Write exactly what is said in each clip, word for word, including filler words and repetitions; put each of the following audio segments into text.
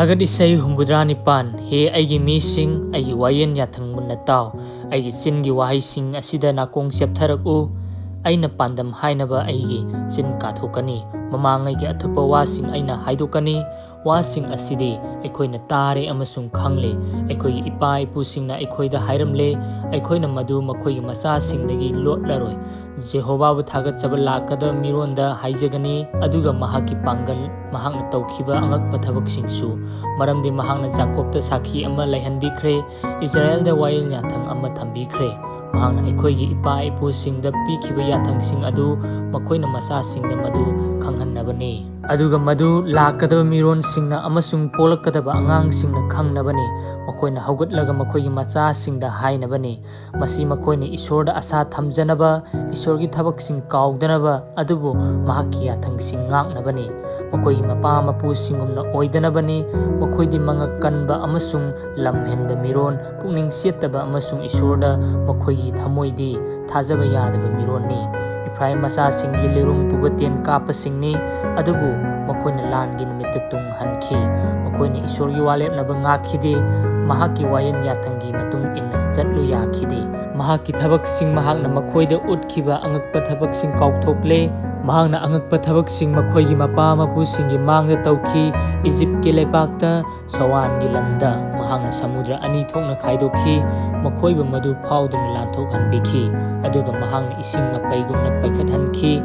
ꯊꯥꯒꯠ ꯏꯁꯩ ꯍꯨꯝꯐꯨꯇꯔꯥ ꯅꯤꯄꯥꯟ꯫ ꯍꯦ ꯑꯩꯒꯤ ꯃꯤꯁꯤꯡ, ꯑꯩꯒꯤ ꯋꯥꯌꯦꯜ ꯌꯥꯊꯪ ꯃꯨꯟꯅ ꯇꯥꯎ꯫ ꯑꯩꯒꯤ ꯆꯤꯟꯒꯤ ꯋꯥꯍꯩꯁꯤꯡ ꯑꯁꯤꯗ ꯅꯥꯀꯣꯡ ꯆꯦꯞꯊꯔꯛꯎ꯫ ꯑꯩꯅ ꯄꯥꯟꯗꯝ ꯍꯥꯏꯅꯕ ꯑꯩꯒꯤ ꯆꯤꯟ ꯀꯥꯊꯣꯛꯀꯅꯤ꯫ ꯃꯃꯥꯡꯉꯩꯒꯤ ꯑꯊꯨꯞꯄ ꯋꯥꯁꯤꯡ ꯑꯩꯅ ꯍꯥꯏꯗꯣꯛꯀꯅꯤ꯫ ꯋꯥꯁꯤꯡ ꯑꯁꯤꯗꯤ ꯑꯩꯈꯣꯏꯅ ꯇꯥꯔꯦ ꯑꯃꯁꯨꯡ ꯈꯪꯂꯦ꯫ ꯑꯩꯈꯣꯏꯒꯤ ꯏꯄꯥ ꯏꯄꯨꯁꯤꯡꯅ ꯑꯩꯈꯣꯏꯗ ꯍꯥꯏꯔꯝꯂꯦ꯫ ꯑꯩꯈꯣꯏꯅ ꯃꯗꯨ ꯃꯈꯣꯏꯒꯤ ꯃꯆꯥꯁꯤꯡꯗꯒꯤ ꯂꯣꯠꯂꯔꯣꯏ꯫ ꯖꯦꯍꯣꯚꯥꯕꯨ ꯊꯥꯒꯠꯆꯕ ꯂꯥꯛꯀꯗꯕ ꯃꯤꯔꯣꯟꯗ ꯍꯥꯏꯖꯒꯅꯤ, ꯑꯗꯨꯒ ꯃꯍꯥꯛꯀꯤ ꯄꯥꯡꯒꯜ, ꯃꯍꯥꯛꯅ ꯇꯧꯈꯤꯕ ꯑꯉꯛꯄ ꯊꯕꯛꯁꯤꯡꯁꯨ꯫ ꯃꯔꯝꯗꯤ ꯃꯍꯥꯛꯅ ꯖꯥꯀꯣꯕꯇ ꯁꯥꯈꯤ ꯑꯃ ꯂꯩꯍꯟꯕꯤꯈ꯭ꯔꯦ, ꯏꯁꯔꯥꯌꯦꯜꯗ ꯋꯥꯌꯦꯜ ꯌꯥꯊꯪ ꯑꯃ ꯊꯝꯕꯤꯈ꯭ꯔꯦ꯫ ꯃꯍꯥꯛꯅ ꯑꯩꯈꯣꯏꯒꯤ ꯏꯄꯥ ꯏꯄꯨꯁꯤꯡꯗ ꯄꯤꯈꯤꯕ ꯌꯥꯊꯪꯁꯤꯡ ꯑꯗꯨ ꯃꯈꯣꯏꯅ ꯃꯆꯥꯁꯤꯡꯗ ꯃꯗꯨ ꯈꯪꯍꯟꯅꯕꯅꯤ꯫ ꯑꯗꯨꯒ ꯃꯗꯨ ꯂꯥꯛꯀꯗꯕ ꯃꯤꯔꯣꯟꯁꯤꯡꯅ ꯑꯃꯁꯨꯡ ꯄꯣꯛꯂꯛꯀꯗꯕ ꯑꯉꯥꯡꯁꯤꯡꯅ ꯈꯪꯅꯕꯅꯤ꯫ ꯃꯈꯣꯏꯅ ꯍꯧꯒꯠꯂꯒ ꯃꯈꯣꯏꯒꯤ ꯃꯆꯥꯁꯤꯡꯗ ꯍꯥꯏꯅꯕꯅꯤ꯫ ꯃꯁꯤ ꯃꯈꯣꯏꯅ ꯏꯁꯣꯔꯗ ꯑꯁꯥ ꯊꯝꯖꯅꯕ, ꯏꯁꯣꯔꯒꯤ ꯊꯕꯛꯁꯤꯡ ꯀꯥꯎꯗꯅꯕ, ꯑꯗꯨꯕꯨ ꯃꯍꯥꯛꯀꯤ ꯌꯥꯊꯪꯁꯤꯡ ꯉꯥꯛꯅꯕꯅꯤ꯫ ꯃꯈꯣꯏꯒꯤ ꯃꯄꯥ ꯃꯄꯨꯁꯤꯡꯒꯨꯝꯅ ꯑꯣꯏꯗꯅꯕꯅꯤ꯫ ꯃꯈꯣꯏꯗꯤ ꯃꯉꯛ ꯀꯟꯕ ꯑꯃꯁꯨꯡ ꯂꯝ ꯍꯦꯟꯕ ꯃꯤꯔꯣꯟ, ꯄꯨꯛꯅꯤꯡ ꯆꯦꯠꯇꯕ ꯑꯃꯁꯨꯡ ꯏꯁꯣꯔꯗ ꯃꯈꯣꯏꯒꯤ ꯊꯃꯣꯏꯗꯤ ꯊꯥꯖꯕ ꯌꯥꯗꯕ ꯃꯤꯔꯣꯟꯅꯤ꯫ ꯏꯐ꯭ꯔꯥꯏꯝ ꯃꯆꯥꯁꯤꯡꯒꯤ ꯂꯤꯔꯨꯡ ꯄꯨꯕ ꯇꯦꯟ ꯀꯥꯞꯄꯁꯤꯡꯅꯤ, ꯑꯗꯨꯕꯨ ꯃꯈꯣꯏꯅ ꯂꯥꯟꯒꯤ ꯅꯨꯃꯤꯠꯇ ꯇꯨꯡ ꯍꯟꯈꯤ꯫ ꯃꯈꯣꯏꯅ ꯏꯁꯣꯔꯒꯤ ꯋꯥ ꯂꯦꯞꯅꯕ ꯉꯥꯛꯈꯤꯗꯦ, ꯃꯍꯥꯛꯀꯤ ꯋꯥꯌꯦꯜ ꯌꯥꯊꯪꯒꯤ ꯃꯇꯨꯡ ꯏꯟꯅ ꯆꯠꯂꯨ ꯌꯥꯈꯤꯗꯦ꯫ ꯃꯍꯥꯛꯀꯤ ꯊꯕꯛꯁꯤꯡ, ꯃꯍꯥꯛꯅ ꯃꯈꯣꯏꯗ ꯎꯠꯈꯤꯕ ꯑꯉꯛꯄ ꯊꯕꯛꯁꯤꯡ ꯀꯥꯎꯊꯣꯛꯂꯦ꯫ ꯃꯍꯥꯛꯅ ꯑꯉꯛꯄ ꯊꯕꯛꯁꯤꯡ ꯃꯈꯣꯏꯒꯤ ꯃꯄꯥ ꯃꯄꯨꯁꯤꯡꯒꯤ ꯃꯥꯡꯗ ꯇꯧꯈꯤ꯫ ꯏꯖꯤꯞꯀꯤ ꯂꯩꯕꯥꯛꯇ, ꯁꯣꯋꯥꯟꯒꯤ ꯂꯝꯗ, ꯃꯍꯥꯛꯅ ꯁꯃꯨꯗ꯭ꯔ ꯑꯅꯤ ꯊꯣꯛꯅ ꯈꯥꯏꯗꯣꯛꯈꯤ, ꯃꯈꯣꯏꯕꯨ ꯃꯗꯨ ꯐꯥꯎꯗꯨꯅ ꯂꯥꯟꯊꯣꯛꯍꯟꯕꯤꯈꯤ꯫ ꯑꯗꯨꯒ ꯃꯍꯥꯛꯅ ꯏꯁꯤꯡ ꯃꯄꯩꯒꯨꯝꯅ ꯄꯩꯈꯠꯍꯟꯈꯤ꯫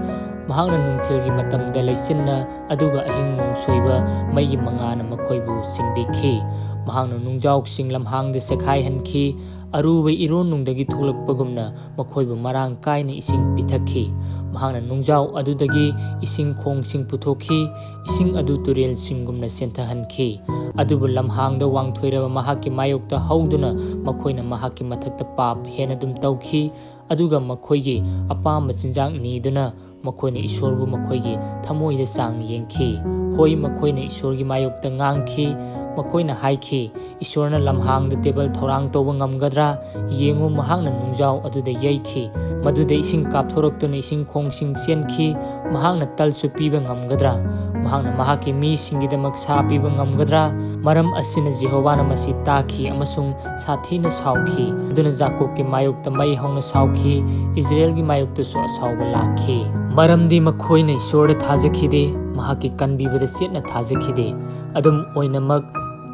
ꯃꯍꯥꯛꯅ ꯅꯨꯡꯊꯤꯜꯒꯤ ꯃꯇꯝꯗ ꯂꯩꯆꯤꯟꯅ, ꯑꯗꯨꯒ ꯑꯍꯤꯡ ꯅꯣꯡꯁꯣꯏꯕ ꯃꯩꯒꯤ ꯃꯉꯥꯅ ꯃꯈꯣꯏꯕꯨ ꯆꯤꯡꯕꯤꯈꯤ꯫ ꯃꯍꯥꯛꯅ ꯅꯨꯡꯖꯥꯎꯁꯤꯡ ꯂꯝꯍꯥꯡꯗ ꯆꯦꯈꯥꯏꯍꯟꯈꯤ, ꯑꯔꯨꯕ ꯏꯔꯣꯟꯅꯨꯡꯗꯒꯤ ꯊꯣꯛꯂꯛꯄꯒꯨꯝꯅ ꯃꯈꯣꯏꯕꯨ ꯃꯔꯥꯡ ꯀꯥꯏꯅ ꯏꯁꯤꯡ ꯄꯤꯊꯛꯈꯤ꯫ ꯃꯍꯥꯛꯅ ꯅꯨꯡꯖꯥꯎ ꯑꯗꯨꯗꯒꯤ ꯏꯁꯤꯡ ꯈꯣꯡꯁꯤꯡ ꯄꯨꯊꯣꯛꯈꯤ, ꯏꯁꯤꯡ ꯑꯗꯨ ꯇꯨꯔꯦꯜꯁꯤꯡꯒꯨꯝꯅ ꯆꯦꯟꯊꯍꯟꯈꯤ꯫ ꯑꯗꯨꯕꯨ ꯂꯝꯍꯥꯡꯗ ꯋꯥꯡꯊꯣꯏꯔꯕ ꯃꯍꯥꯛꯀꯤ ꯃꯥꯌꯣꯛꯇ ꯍꯧꯗꯨꯅ ꯃꯈꯣꯏꯅ ꯃꯍꯥꯛꯀꯤ ꯃꯊꯛꯇ ꯄꯥꯞ ꯍꯦꯟꯅ ꯑꯗꯨꯝ ꯇꯧꯈꯤ, ꯑꯗꯨꯒ ꯃꯈꯣꯏꯒꯤ ꯑꯄꯥꯝꯕ ꯆꯤꯟꯖꯥꯛ ꯅꯤꯗꯨꯅ ꯃꯈꯣꯏꯅ ꯏꯁꯣꯔꯕꯨ ꯃꯈꯣꯏꯒꯤ ꯊꯃꯣꯏꯗ ꯆꯥꯡ ꯌꯦꯡꯈꯤ꯫ ꯍꯣꯏ, ꯃꯈꯣꯏꯅ ꯏꯁꯣꯔꯒꯤ ꯃꯥꯌꯣꯛꯇ ꯉꯥꯡꯈꯤ꯫ ꯃꯈꯣꯏꯅ ꯍꯥꯏꯈꯤ, "ꯏꯁꯣꯔꯅ ꯂꯝꯍꯥꯡꯗ ꯇꯦꯕꯜ ꯊꯧꯔꯥꯡ ꯇꯧꯕ ꯉꯝꯒꯗ꯭ꯔꯥ? ꯌꯦꯡꯉꯨ, ꯃꯍꯥꯛꯅ ꯅꯨꯡꯖꯥꯎ ꯑꯗꯨꯗ ꯌꯩꯈꯤ, ꯃꯗꯨꯗ ꯏꯁꯤꯡ ꯀꯥꯞꯊꯣꯔꯛꯇꯨꯅ ꯏꯁꯤꯡ ꯈꯣꯡꯁꯤꯡ ꯆꯦꯟꯈꯤ꯫ ꯃꯍꯥꯛꯅ ꯇꯜꯁꯨ ꯄꯤꯕ ꯉꯝꯒꯗ꯭ꯔꯥ? ꯃꯍꯥꯛꯅ ꯃꯍꯥꯛꯀꯤ ꯃꯤꯁꯤꯡꯒꯤꯗꯃꯛ ꯁꯥ ꯄꯤꯕ ꯉꯝꯒꯗ꯭ꯔꯥ? ꯃꯔꯝ ꯑꯁꯤꯅ ꯖꯦꯍꯣꯚꯥꯅ ꯃꯁꯤ ꯇꯥꯈꯤ ꯑꯃꯁꯨꯡ ꯁꯥꯊꯤꯅ ꯁꯥꯎꯈꯤ꯫ ꯑꯗꯨꯅ ꯖꯥꯀꯣꯕꯀꯤ ꯃꯥꯌꯣꯛꯇ ꯃꯩ ꯍꯧꯅ ꯁꯥꯎꯈꯤ, ꯏꯖꯔꯦꯜꯒꯤ ꯃꯥꯌꯣꯛꯇꯁꯨ ꯑꯁꯥꯎꯕ ꯂꯥꯛꯈꯤ꯫ ꯃꯔꯝꯗꯤ ꯃꯈꯣꯏꯅ ꯏꯁꯣꯔꯗ ꯊꯥꯖꯈꯤꯗꯦ, ꯃꯍꯥꯛꯀꯤ ꯀꯟꯕꯤꯕꯗ ꯆꯦꯠꯅ ꯊꯥꯖꯈꯤꯗꯦ꯫ ꯑꯗꯨꯝ ꯑꯣꯏꯅꯃꯛ,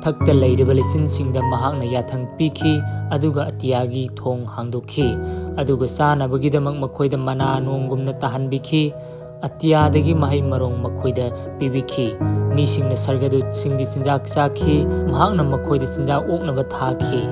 ꯃꯊꯛꯇ ꯂꯩꯔꯤꯕ ꯂꯤꯆꯤꯟꯁꯤꯡꯗ ꯃꯍꯥꯛꯅ ꯌꯥꯊꯪ ꯄꯤꯈꯤ, ꯑꯗꯨꯒ ꯑꯇꯤꯌꯥꯒꯤ ꯊꯣꯡ ꯍꯥꯡꯗꯣꯛꯈꯤ, ꯑꯗꯨꯒ ꯆꯥꯅꯕꯒꯤꯗꯃꯛ ꯃꯈꯣꯏꯗ ꯃꯅꯥ ꯅꯣꯡꯒꯨꯝꯅ ꯇꯥꯍꯟꯕꯤꯈꯤ꯫ ꯑꯇꯤꯌꯥꯗꯒꯤ ꯃꯍꯩ ꯃꯔꯣꯡ ꯃꯈꯣꯏꯗ ꯄꯤꯕꯤꯈꯤ꯫ ꯃꯤꯁꯤꯡꯅ ꯁꯔꯒꯗꯨꯠꯁꯤꯡꯒꯤ ꯆꯤꯟꯖꯥꯛ ꯆꯥꯈꯤ, ꯃꯍꯥꯛꯅ ꯃꯈꯣꯏꯗ ꯆꯤꯟꯖꯥꯛ ꯑꯣꯛꯅꯕ ꯊꯥꯈꯤ꯫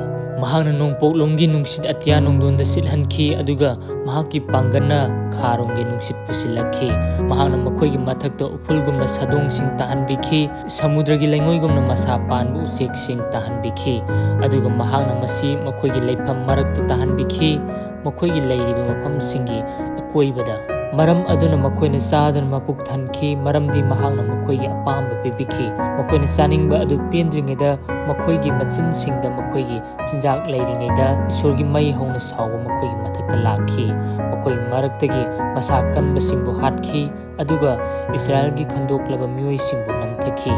ꯃꯍꯥꯛꯅ ꯅꯣꯡꯄꯣꯛꯂꯣꯝꯒꯤ ꯅꯨꯡꯁꯤꯠ ꯑꯇꯤꯌꯥ ꯅꯣꯡꯗꯣꯟꯗ ꯁꯤꯠꯍꯟꯈꯤ, ꯑꯗꯨꯒ ꯃꯍꯥꯛꯀꯤ ꯄꯥꯡꯒꯜꯅ ꯈꯥꯔꯣꯝꯒꯤ ꯅꯨꯡꯁꯤꯠ ꯄꯨꯁꯤꯜꯂꯛꯈꯤ꯫ ꯃꯍꯥꯛꯅ ꯃꯈꯣꯏꯒꯤ ꯃꯊꯛꯇ ꯎꯐꯨꯜꯒꯨꯝꯕ ꯁꯥꯗꯣꯡꯁꯤꯡ ꯇꯥꯍꯟꯕꯤꯈꯤ, ꯁꯃꯨꯗ꯭ꯔꯒꯤ ꯂꯩꯉꯣꯏꯒꯨꯝꯅ ꯃꯁꯥ ꯄꯥꯟꯕ ꯎꯆꯦꯛꯁꯤꯡ ꯇꯥꯍꯟꯕꯤꯈꯤ, ꯑꯗꯨꯒ ꯃꯍꯥꯛꯅ ꯃꯁꯤ ꯃꯈꯣꯏꯒꯤ ꯂꯩꯐꯝ ꯃꯔꯛꯇ ꯇꯥꯍꯟꯕꯤꯈꯤ, ꯃꯈꯣꯏꯒꯤ ꯂꯩꯔꯤꯕ ꯃꯐꯝꯁꯤꯡꯒꯤ ꯑꯀꯣꯏꯕꯗ꯫ ꯃꯔꯝ ꯑꯗꯨꯅ ꯃꯈꯣꯏꯅ ꯆꯥꯗꯨꯅ ꯃꯄꯨꯛ ꯊꯟꯈꯤ, ꯃꯔꯝꯗꯤ ꯃꯍꯥꯛꯅ ꯃꯈꯣꯏꯒꯤ ꯑꯄꯥꯝꯕ ꯄꯤꯕꯤꯈꯤ꯫ ꯃꯈꯣꯏꯅ ꯆꯥꯅꯤꯡꯕ ꯑꯗꯨ ꯄꯦꯟꯗ꯭ꯔꯤꯉꯩꯗ, ꯃꯈꯣꯏꯒꯤ ꯃꯆꯤꯟꯁꯤꯡꯗ ꯃꯈꯣꯏꯒꯤ ꯆꯤꯟꯖꯥꯛ ꯂꯩꯔꯤꯉꯩꯗ, ꯏꯁꯣꯔꯒꯤ ꯃꯩ ꯍꯧꯅ ꯁꯥꯎꯕ ꯃꯈꯣꯏꯒꯤ ꯃꯊꯛꯇ ꯂꯥꯛꯈꯤ꯫ ꯃꯈꯣꯏ ꯃꯔꯛꯇꯒꯤ ꯃꯁꯥ ꯀꯟꯕꯁꯤꯡꯕꯨ ꯍꯥꯠꯈꯤ, ꯑꯗꯨꯒ ꯏꯁꯔꯥꯌꯦꯜꯒꯤ ꯈꯟꯗꯣꯛꯂꯕ ꯃꯤꯑꯣꯏꯁꯤꯡꯕꯨ ꯅꯝꯊꯈꯤ꯫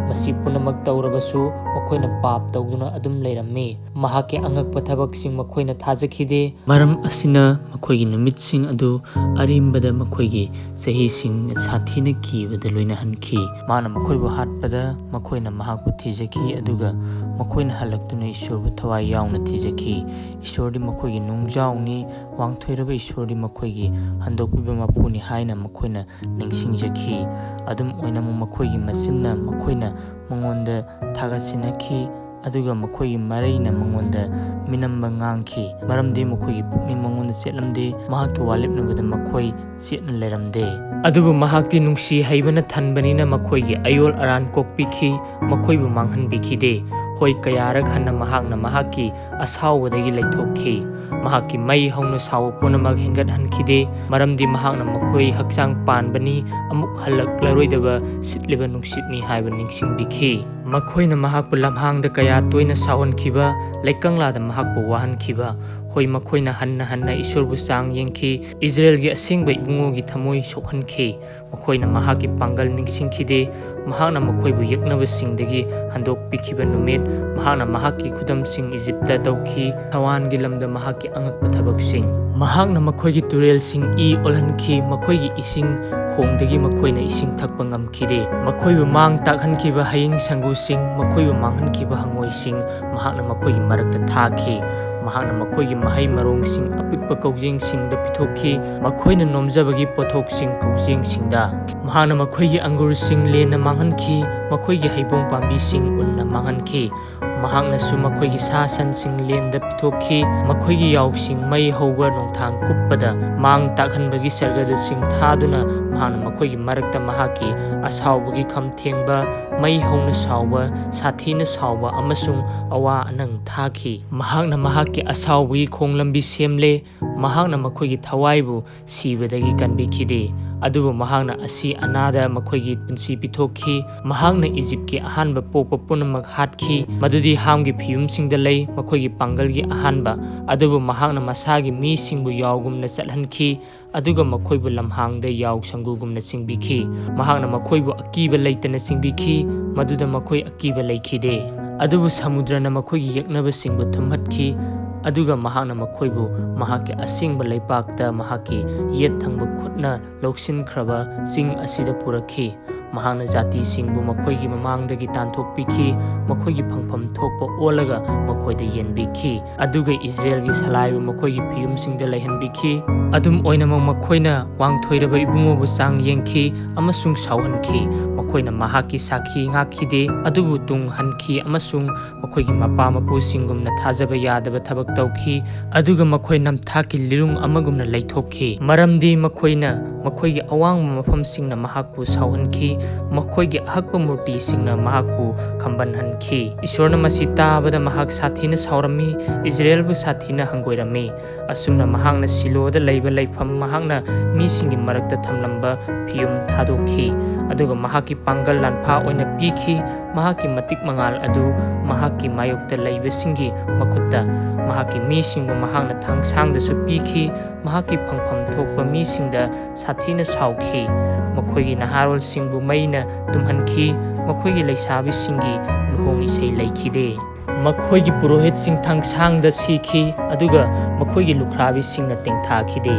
ꯃꯁꯤ ꯄꯨꯝꯅꯃꯛ ꯇꯧꯔꯕꯁꯨ, ꯃꯈꯣꯏꯅ ꯄꯥꯞ ꯇꯧꯗꯨꯅ ꯑꯗꯨꯝ ꯂꯩꯔꯝꯃꯤ꯫ ꯃꯍꯥꯛꯀꯤ ꯑꯉꯛꯄ ꯊꯕꯛꯁꯤꯡ ꯃꯈꯣꯏꯅ ꯊꯥꯖꯈꯤꯗꯦ꯫ ꯃꯔꯝ ꯑꯁꯤꯅ ꯃꯈꯣꯏꯒꯤ ꯅꯨꯃꯤꯠꯁꯤꯡ ꯑꯗꯨ ꯑꯔꯦꯝꯕꯗ ꯃꯈꯣꯏꯒꯤ ꯆꯍꯤꯁꯤꯡ ꯁꯥꯊꯤꯅ ꯀꯤꯕꯗ ꯂꯣꯏꯅꯍꯟꯈꯤ꯫ ꯃꯥꯅ ꯃꯈꯣꯏꯕꯨ ꯍꯥꯠꯄꯗ ꯃꯈꯣꯏꯅ ꯃꯍꯥꯛꯄꯨ ꯊꯤꯖꯈꯤ, ꯑꯗꯨꯒ ꯃꯈꯣꯏꯅ ꯍꯜꯂꯛꯇꯨꯅ ꯏꯁꯣꯔꯕꯨ ꯊꯋꯥꯏ ꯌꯥꯎꯅ ꯊꯤꯖꯈꯤ꯫ ꯏꯁꯣꯔꯗꯤ ꯃꯈꯣꯏꯒꯤ ꯅꯨꯡꯖꯥꯎꯅꯤ, ꯋꯥꯡꯊꯣꯏꯔꯕ ꯏꯁꯣꯔꯗꯤ ꯃꯈꯣꯏꯒꯤ ꯍꯟꯗꯣꯛꯄꯤꯕ ꯃꯄꯨꯅꯤ ꯍꯥꯏꯅ ꯃꯈꯣꯏꯅ ꯅꯤꯡꯁꯤꯡꯖꯈꯤ꯫ ꯑꯗꯨꯝ ꯑꯣꯏꯅꯃꯛ, ꯃꯈꯣꯏꯒꯤ ꯃꯆꯤꯟꯅ ꯃꯈꯣꯏꯅ ꯃꯉꯣꯟꯗ ꯊꯥꯒꯠꯁꯤꯟꯅꯈꯤ, ꯑꯗꯨꯒ ꯃꯈꯣꯏꯒꯤ ꯃꯔꯩꯅ ꯃꯉꯣꯟꯗ ꯃꯤꯅꯝꯕ ꯉꯥꯡꯈꯤ, ꯃꯔꯝꯗꯤ ꯃꯈꯣꯏꯒꯤ ꯄꯨꯛꯅꯤꯡ ꯃꯉꯣꯟꯗ ꯆꯦꯠꯂꯝꯗꯦ, ꯃꯍꯥꯛꯀꯤ ꯋꯥ ꯂꯦꯞꯅꯕꯗ ꯃꯈꯣꯏ ꯆꯦꯠꯅ ꯂꯩꯔꯝꯗꯦ꯫ ꯑꯗꯨꯕꯨ ꯃꯍꯥꯛꯇꯤ ꯅꯨꯡꯁꯤ ꯍꯩꯕꯅ ꯊꯟꯕꯅꯤꯅ ꯃꯈꯣꯏꯒꯤ ꯑꯌꯣꯜ ꯑꯔꯥꯟ ꯀꯣꯛꯄꯤꯈꯤ, ꯃꯈꯣꯏꯕꯨ ꯃꯥꯡꯍꯟꯕꯤꯈꯤꯗꯦ꯫ ꯍꯣꯏ, ꯀꯌꯥꯔꯛ ꯍꯟꯅ ꯃꯍꯥꯛꯅ ꯃꯍꯥꯛꯀꯤ ꯑꯁꯥꯎꯕꯗꯒꯤ ꯂꯩꯊꯣꯛꯈꯤ꯫ ꯃꯍꯥꯛꯀꯤ ꯃꯩ ꯍꯧꯅ ꯁꯥꯎꯕ ꯄꯨꯝꯅꯃꯛ ꯍꯦꯟꯒꯠꯍꯟꯈꯤꯗꯦ, ꯃꯔꯝꯗꯤ ꯃꯍꯥꯛꯅ ꯃꯈꯣꯏ ꯍꯛꯆꯥꯡ ꯄꯥꯟꯕꯅꯤ, ꯑꯃꯨꯛ ꯍꯜꯂꯛꯂꯔꯣꯏꯗꯕ ꯁꯤꯠꯂꯤꯕ ꯅꯨꯡꯁꯤꯠꯅꯤ ꯍꯥꯏꯕ ꯅꯤꯡꯁꯤꯡꯕꯤꯈꯤ꯫ ꯃꯈꯣꯏꯅ ꯃꯍꯥꯛꯄꯨ ꯂꯝꯍꯥꯡꯗ ꯀꯌꯥ ꯇꯣꯏꯅ ꯁꯥꯎꯍꯟꯈꯤꯕ, ꯂꯩꯀꯪꯂꯥꯗ ꯃꯍꯥꯛꯄꯨ ꯋꯥꯍꯟꯈꯤꯕ꯫ ꯍꯣꯏ, ꯃꯈꯣꯏꯅ ꯍꯟꯅ ꯍꯟꯅ ꯏꯁꯣꯔꯕꯨ ꯆꯥꯡ ꯌꯦꯡꯈꯤ, ꯏꯖꯔꯦꯜꯒꯤ ꯑꯁꯦꯡꯕ ꯏꯕꯨꯡꯉꯣꯒꯤ ꯊꯃꯣꯏ ꯁꯣꯛꯍꯟꯈꯤ꯫ ꯃꯈꯣꯏꯅ ꯃꯍꯥꯛꯀꯤ ꯄꯥꯡꯒꯜ ꯅꯤꯡꯁꯤꯡꯈꯤꯗꯦ꯫ ꯃꯍꯥꯛꯅ ꯃꯈꯣꯏꯕꯨ ꯌꯦꯛꯅꯕꯁꯤꯡꯗꯒꯤ ꯍꯟꯗꯣꯛꯄꯤꯈꯤꯕ ꯅꯨꯃꯤꯠ, ꯃꯍꯥꯛꯅ ꯃꯍꯥꯛꯀꯤ ꯈꯨꯗꯝꯁꯤꯡ ꯏꯖꯤꯞꯇ ꯇꯧꯈꯤ, ꯊꯋꯥꯟꯒꯤ ꯂꯝꯗ ꯃꯍꯥꯛꯀꯤ ꯑꯉꯛꯄ ꯊꯕꯛꯁꯤꯡ꯫ ꯃꯍꯥꯛꯅ ꯃꯈꯣꯏꯒꯤ ꯇꯨꯔꯦꯜꯁꯤꯡ ꯏ ꯑꯣꯜꯍꯟꯈꯤ, ꯃꯈꯣꯏꯒꯤ ꯏꯁꯤꯡ ꯈꯣꯡꯗꯒꯤ ꯃꯈꯣꯏꯅ ꯏꯁꯤꯡ ꯊꯛꯄ ꯉꯝꯈꯤꯗꯦ꯫ ꯃꯈꯣꯏꯕꯨ ꯃꯥꯡ ꯇꯥꯛꯍꯟꯈꯤꯕ ꯍꯌꯤꯡ ꯁꯪꯒꯨꯁꯤꯡ, ꯃꯈꯣꯏꯕꯨ ꯃꯥꯡꯍꯟꯈꯤꯕ ꯍꯪꯉꯣꯏꯁꯤꯡ ꯃꯍꯥꯛꯅ ꯃꯈꯣꯏꯒꯤ ꯃꯔꯛꯇ ꯊꯥꯈꯤ꯫ ꯃꯍꯥꯛꯅ ꯃꯈꯣꯏꯒꯤ ꯃꯍꯩ ꯃꯔꯣꯡꯁꯤꯡ ꯑꯄꯤꯛꯄ ꯀꯧꯖꯦꯡꯁꯤꯡꯗ ꯄꯤꯊꯣꯛꯈꯤ, ꯃꯈꯣꯏꯅ ꯅꯣꯝꯖꯕꯒꯤ ꯄꯣꯠꯊꯣꯛꯁꯤꯡ ꯀꯧꯖꯦꯡꯁꯤꯡꯗ꯫ ꯃꯍꯥꯛꯅ ꯃꯈꯣꯏꯒꯤ ꯑꯪꯒꯨꯔꯁꯤꯡ ꯂꯦꯟꯅ ꯃꯥꯡꯍꯟꯈꯤ, ꯃꯈꯣꯏꯒꯤ ꯍꯩꯕꯣꯡ ꯄꯥꯝꯕꯤꯁꯤꯡ ꯎꯟꯅ ꯃꯥꯡꯍꯟꯈꯤ꯫ ꯃꯍꯥꯛꯅꯁꯨ ꯃꯈꯣꯏꯒꯤ ꯁꯥ ꯁꯟꯁꯤꯡ ꯂꯦꯟꯗ ꯄꯤꯊꯣꯛꯈꯤ, ꯃꯈꯣꯏꯒꯤ ꯌꯥꯎꯁꯤꯡ ꯃꯩ ꯍꯧꯕ ꯅꯣꯡꯊꯥꯡ ꯀꯨꯞꯄꯗ ꯃꯥꯡ ꯇꯥꯛꯍꯟꯕꯒꯤ ꯁꯔꯒꯗꯨꯠꯁꯤꯡ ꯊꯥꯗꯨꯅ ꯃꯍꯥꯛꯅ ꯃꯈꯣꯏꯒꯤ ꯃꯔꯛꯇ ꯃꯍꯥꯛꯀꯤ ꯑꯁꯥꯎꯕꯒꯤ ꯈꯝ ꯊꯦꯡꯕ, ꯃꯩ ꯍꯧꯅ ꯁꯥꯎꯕ, ꯁꯥꯊꯤꯅ ꯁꯥꯎꯕ ꯑꯃꯁꯨꯡ ꯑꯋꯥ ꯑꯅꯪ ꯊꯥꯈꯤ꯫ ꯃꯍꯥꯛꯅ ꯃꯍꯥꯛꯀꯤ ꯑꯁꯥꯎꯕꯒꯤ ꯈꯣꯡꯂꯝꯕꯤ ꯁꯦꯝꯂꯦ, ꯃꯍꯥꯛꯅ ꯃꯈꯣꯏꯒꯤ ꯊꯋꯥꯏꯕꯨ ꯁꯤꯕꯗꯒꯤ ꯀꯟꯕꯤꯈꯤꯗꯦ, ꯑꯗꯨꯕꯨ ꯃꯍꯥꯛꯅ ꯑꯁꯤ ꯑꯅꯥꯗ ꯃꯈꯣꯏꯒꯤ ꯄꯨꯟꯁꯤ ꯄꯤꯊꯣꯛꯈꯤ꯫ ꯃꯍꯥꯛꯅ ꯏꯖꯤꯞꯀꯤ ꯑꯍꯥꯟꯕ ꯄꯣꯛꯄ ꯄꯨꯝꯅꯃꯛ ꯍꯥꯠꯈꯤ, ꯃꯗꯨꯗꯤ ꯍꯥꯝꯒꯤ ꯐꯤꯌꯨꯝꯁꯤꯡꯗ ꯂꯩ, ꯃꯈꯣꯏꯒꯤ ꯄꯥꯡꯒꯜꯒꯤ ꯑꯍꯥꯟꯕ꯫ ꯑꯗꯨꯕꯨ ꯃꯍꯥꯛꯅ ꯃꯁꯥꯒꯤ ꯃꯤꯁꯤꯡꯕꯨ ꯌꯥꯎꯒꯨꯝꯅ ꯆꯠꯍꯟꯈꯤ, ꯑꯗꯨꯒ ꯃꯈꯣꯏꯕꯨ ꯂꯝꯍꯥꯡꯗ ꯌꯥꯎ ꯁꯪꯒꯨꯒꯨꯝꯅ ꯆꯤꯡꯕꯤꯈꯤ꯫ ꯃꯍꯥꯛꯅ ꯃꯈꯣꯏꯕꯨ ꯑꯀꯤꯕ ꯂꯩꯇꯅ ꯆꯤꯡꯕꯤꯈꯤ, ꯃꯗꯨꯗ ꯃꯈꯣꯏ ꯑꯀꯤꯕ ꯂꯩꯈꯤꯗꯦ꯫ ꯑꯗꯨꯕꯨ ꯁꯃꯨꯗ꯭ꯔꯅ ꯃꯈꯣꯏꯒꯤ ꯌꯦꯛꯅꯕꯁꯤꯡꯕꯨ ꯊꯨꯝꯍꯠꯈꯤ, ꯑꯗꯨꯒ ꯃꯍꯥꯛꯅ ꯃꯈꯣꯏꯕꯨ ꯃꯍꯥꯛꯀꯤ ꯑꯁꯦꯡꯕ ꯂꯩꯄꯥꯛꯇ ꯃꯍꯥꯛꯀꯤ ꯌꯦꯠ ꯊꯪꯕ ꯈꯨꯠꯅ ꯂꯧꯁꯤꯟꯈ꯭ꯔꯕ ꯆꯤꯡ ꯑꯁꯤꯗ ꯄꯨꯔꯛꯈꯤ꯫ ꯃꯍꯥꯛꯅ ꯖꯥꯇꯤꯁꯤꯡꯕꯨ ꯃꯈꯣꯏꯒꯤ ꯃꯃꯥꯡꯗꯒꯤ ꯇꯥꯟꯊꯣꯛꯄꯤꯈꯤ, ꯃꯈꯣꯏꯒꯤ ꯐꯪꯐꯝ ꯊꯣꯛꯄ ꯑꯣꯜꯂꯒ ꯃꯈꯣꯏꯗ ꯌꯦꯟꯕꯤꯈꯤ꯫ ꯑꯗꯨꯒ ꯏꯖꯔꯦꯜꯒꯤ ꯁꯂꯥꯏꯕꯨ ꯃꯈꯣꯏꯒꯤ ꯐꯤꯌꯨꯝꯁꯤꯡꯗ ꯂꯩꯍꯟꯕꯤꯈꯤ꯫ ꯑꯗꯨꯝ ꯑꯣꯏꯅꯃꯛ, ꯃꯈꯣꯏꯅ ꯋꯥꯡꯊꯣꯏꯔꯕ ꯏꯕꯨꯡꯉꯣꯕꯨ ꯆꯥꯡ ꯌꯦꯡꯈꯤ ꯑꯃꯁꯨꯡ ꯁꯥꯎꯍꯟꯈꯤ꯫ ꯃꯈꯣꯏꯅ ꯃꯍꯥꯛꯀꯤ ꯁꯥꯈꯤ ꯉꯥꯛꯈꯤꯗꯦ, ꯑꯗꯨꯕꯨ ꯇꯨꯡ ꯍꯟꯈꯤ ꯑꯃꯁꯨꯡ ꯃꯈꯣꯏꯒꯤ ꯃꯄꯥ ꯃꯄꯨꯁꯤꯡꯒꯨꯝꯅ ꯊꯥꯖꯕ ꯌꯥꯗꯕ ꯊꯕꯛ ꯇꯧꯈꯤ, ꯑꯗꯨꯒ ꯃꯈꯣꯏ ꯅꯝꯊꯥꯛꯀꯤ ꯂꯤꯔꯨꯡ ꯑꯃꯒꯨꯝꯅ ꯂꯩꯊꯣꯛꯈꯤ, ꯃꯔꯝꯗꯤ ꯃꯈꯣꯏꯅ ꯃꯈꯣꯏꯒꯤ ꯑꯋꯥꯡꯕ ꯃꯐꯝꯁꯤꯡꯅ ꯃꯍꯥꯛꯄꯨ ꯁꯥꯎꯍꯟꯈꯤ, ꯃꯈꯣꯏꯒꯤ ꯑꯍꯛꯄ ꯃꯨꯔꯇꯤꯁꯤꯡꯅ ꯃꯍꯥꯛꯄꯨ ꯈꯝꯕꯟꯍꯟꯈꯤ꯫ ꯏꯁꯣꯔꯅ ꯃꯁꯤ ꯇꯥꯕꯗ ꯃꯍꯥꯛ ꯁꯥꯊꯤꯅ ꯁꯥꯎꯔꯝꯃꯤ, ꯏꯖꯔꯦꯜꯕꯨ ꯁꯥꯊꯤꯅ ꯍꯪꯒꯣꯏꯔꯝꯃꯤ꯫ ꯑꯁꯨꯝꯅ ꯃꯍꯥꯛꯅ ꯁꯤꯂꯣꯗ ꯂꯩꯕ ꯂꯩꯐꯝ, ꯃꯍꯥꯛꯅ ꯃꯤꯁꯤꯡꯒꯤ ꯃꯔꯛꯇ ꯊꯝꯂꯝꯕ ꯐꯤꯌꯨꯝ ꯊꯥꯗꯣꯛꯈꯤ, ꯑꯗꯨꯒ ꯃꯍꯥꯛꯀꯤ ꯄꯥꯡꯒꯜ ꯂꯥꯟꯐꯥ ꯑꯣꯏꯅ ꯄꯤꯈꯤ꯫ ꯃꯍꯥꯛꯀꯤ ꯃꯇꯤꯛ ꯃꯉꯥꯜ ꯑꯗꯨ ꯃꯍꯥꯛꯀꯤ ꯃꯥꯌꯣꯛꯇ ꯂꯩꯕꯁꯤꯡꯒꯤ ꯃꯈꯨꯠꯇ, ꯃꯍꯥꯛꯀꯤ ꯃꯤꯁꯤꯡꯕꯨ ꯃꯍꯥꯛꯅ ꯊꯥꯡꯁꯥꯡꯗꯁꯨ ꯄꯤꯈꯤ꯫ ꯃꯍꯥꯛꯀꯤ ꯐꯪꯐꯝ ꯊꯣꯛꯄ ꯃꯤꯁꯤꯡꯗ ꯁꯥꯊꯤꯅ ꯁꯥꯎꯈꯤ꯫ ꯃꯈꯣꯏꯒꯤ ꯅꯍꯥꯔꯣꯜꯁꯤꯡꯕꯨ ꯃꯩꯅ ꯇꯨꯝꯍꯟꯈꯤ꯫ ꯃꯈꯣꯏꯒꯤ ꯂꯩꯁꯥꯕꯤꯁꯤꯡꯒꯤ ꯂꯨꯍꯣꯡ ꯏꯁꯩ ꯂꯩꯈꯤꯗꯦ꯫ ꯃꯈꯣꯏꯒꯤ ꯄꯨꯔꯣꯍꯤꯠꯁꯤꯡ ꯊꯥꯡꯁꯥꯡꯗ ꯁꯤꯈꯤ, ꯑꯗꯨꯒ ꯃꯈꯣꯏꯒꯤ ꯂꯨꯈ꯭ꯔꯥꯕꯤꯁꯤꯡꯅ ꯇꯦꯡꯊꯥꯈꯤꯗꯦ꯫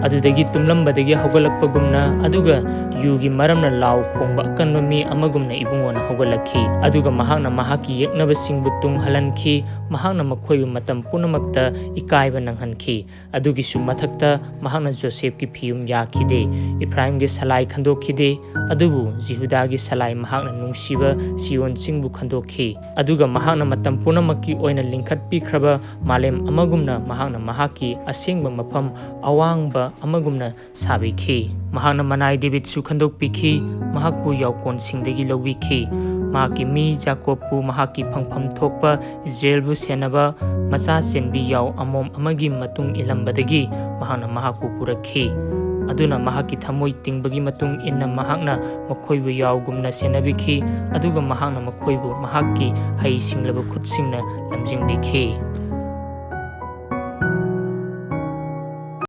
ꯑꯗꯨꯗꯒꯤ ꯇꯨꯝꯂꯝꯕꯗꯒꯤ ꯍꯧꯒꯠꯂꯛꯄꯒꯨꯝꯅ, ꯑꯗꯨꯒ ꯌꯨꯒꯤ ꯃꯔꯝꯅ ꯂꯥꯎ ꯈꯣꯡꯕ ꯑꯀꯟꯕ ꯃꯤ ꯑꯃꯒꯨꯝꯅ ꯏꯕꯨꯡꯉꯣꯅ ꯍꯧꯒꯠꯂꯛꯈꯤ꯫ ꯑꯗꯨꯒ ꯃꯍꯥꯛꯅ ꯃꯍꯥꯛꯀꯤ ꯌꯦꯛꯅꯕꯁꯤꯡꯕꯨ ꯇꯨꯡ ꯍꯜꯍꯟꯈꯤ꯫ ꯃꯍꯥꯛꯅ ꯃꯈꯣꯏꯕꯨ ꯃꯇꯝ ꯄꯨꯝꯅꯃꯛꯇ ꯏꯀꯥꯏꯕ ꯅꯪꯍꯟꯈꯤ꯫ ꯑꯗꯨꯒꯤꯁꯨ ꯃꯊꯛꯇ, ꯃꯍꯥꯛꯅ ꯖꯣꯁꯦꯐꯀꯤ ꯐꯤꯌꯨꯝ ꯌꯥꯈꯤꯗꯦ, ꯏꯐ꯭ꯔꯥꯏꯝꯒꯤ ꯁꯂꯥꯏ ꯈꯟꯗꯣꯛꯈꯤꯗꯦ, ꯑꯗꯨꯕꯨ ꯖꯤꯍꯨꯗꯥꯒꯤ ꯁꯂꯥꯏ, ꯃꯍꯥꯛꯅ ꯅꯨꯡꯁꯤꯕ ꯁꯤꯌꯣꯟ ꯆꯤꯡꯕꯨ ꯈꯟꯗꯣꯛꯈꯤ꯫ ꯑꯗꯨꯒ ꯃꯍꯥꯛꯅ ꯃꯇꯝ ꯄꯨꯝꯅꯃꯛꯀꯤ ꯑꯣꯏꯅ ꯂꯤꯡꯈꯠꯄꯤꯈ꯭ꯔꯕ ꯃꯥꯂꯦꯝ ꯑꯃꯒꯨꯝꯅ, ꯃꯍꯥꯛꯅ ꯃꯍꯥꯛꯀꯤ ꯑꯁꯦꯡꯕ ꯃꯐꯝ ꯑꯋꯥꯡꯕ ꯑꯃꯒꯨꯝꯅ ꯁꯥꯕꯤꯈꯤ꯫ ꯃꯍꯥꯛꯅ ꯃꯅꯥꯏ ꯗꯦꯕꯤꯠꯁꯨ ꯈꯟꯗꯣꯛꯄꯤꯈꯤ, ꯃꯍꯥꯛꯄꯨ ꯌꯥꯎꯀꯣꯟꯁꯤꯡꯗꯒꯤ ꯂꯧꯕꯤꯈꯤ꯫ ꯃꯍꯥꯛꯀꯤ ꯃꯤ ꯖꯥꯀꯣꯕꯄꯨ ꯃꯍꯥꯛꯀꯤ ꯐꯪꯐꯝ ꯊꯣꯛꯄ ꯏꯖꯔꯦꯜꯕꯨ ꯁꯦꯟꯅꯕ ꯃꯆꯥ ꯆꯦꯟꯕꯤ ꯌꯥꯎ ꯑꯃꯣꯝ ꯑꯃꯒꯤ ꯃꯇꯨꯡ ꯏꯜꯂꯝꯕꯗꯒꯤ ꯃꯍꯥꯛꯅ ꯃꯍꯥꯛꯄꯨ ꯄꯨꯔꯛꯈꯤ꯫ ꯑꯗꯨꯅ ꯃꯍꯥꯛꯀꯤ ꯊꯃꯣꯏ ꯇꯤꯡꯕꯒꯤ ꯃꯇꯨꯡ ꯏꯟꯅ ꯃꯍꯥꯛꯅ ꯃꯈꯣꯏꯕꯨ ꯌꯥꯎꯒꯨꯝꯅ ꯁꯦꯟꯅꯕꯤꯈꯤ, ꯑꯗꯨꯒ ꯃꯍꯥꯛꯅ ꯃꯈꯣꯏꯕꯨ ꯃꯍꯥꯛꯀꯤ ꯍꯩ ꯁꯤꯡꯂꯕ ꯈꯨꯠꯁꯤꯡꯅ ꯂꯝꯖꯤꯡꯕꯤꯈꯤ꯫